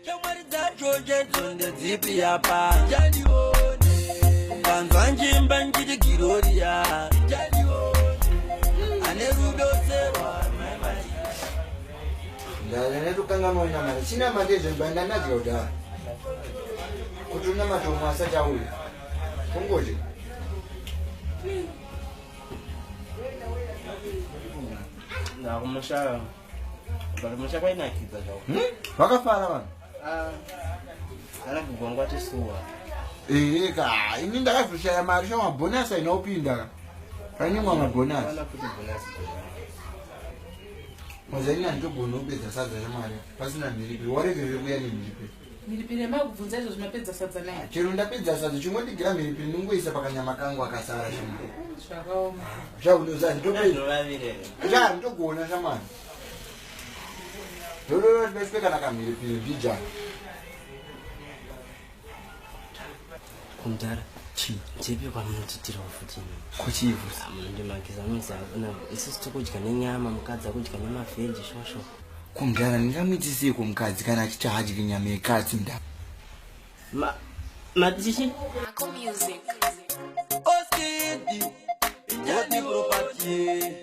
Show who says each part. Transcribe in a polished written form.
Speaker 1: Shamwari dzacho chedzo ndedzipi apa? Chandione. Ndanzwa njimba nchiti Giroria. Chandione. Ane rudo serwa mai Mati.
Speaker 2: Ndatokanganwa namata chinamata izvo ndanadya kudhara kuti unamata umwe asati auya tongodya.
Speaker 3: Ndakumusha but musha kwainakidza zvako.
Speaker 2: Vakafara vanhu.
Speaker 3: Ah, ana kugwangwa tisuwa.
Speaker 2: Ehe ka ini ndakazoshaya mari sha mabhonasi aina kupinda ka. Panyimwa mabhonasi.
Speaker 3: Ana kuti bhonasi.
Speaker 2: Mazaini handitogona kupedza sadza shamwari pasina mhiripiri. Waregerere kuya nemhiripiri.
Speaker 4: Mhiripiri yamakubvunza izvo zvimapedza sadza nayo.
Speaker 2: Chero ndapedza sadza chingondigira mhiripiri ndingoisa pakanyama kangu akasara shamwari.
Speaker 4: Zvakaoma.
Speaker 2: Zvakunoza handitopedza.
Speaker 3: Zvinovavire.
Speaker 2: Sha handitogona shamwari. Ndodora ndipeswe kana kamhiripiri mbijana.
Speaker 3: Kumdara. Chi. Ndipi kwamunotitirawo futi imi?
Speaker 2: Kuchivu.
Speaker 3: Ah, munondimakisa munoziva isusu tokudya nenyama mukadzi akudya nemavheji shosho.
Speaker 2: Kumdara ndingamuitisei mukadzi kana achiti haadyi nyama yekatsi mdara.
Speaker 3: Ma matichi?
Speaker 5: Marco Music.
Speaker 1: Oskidi. Ijani property.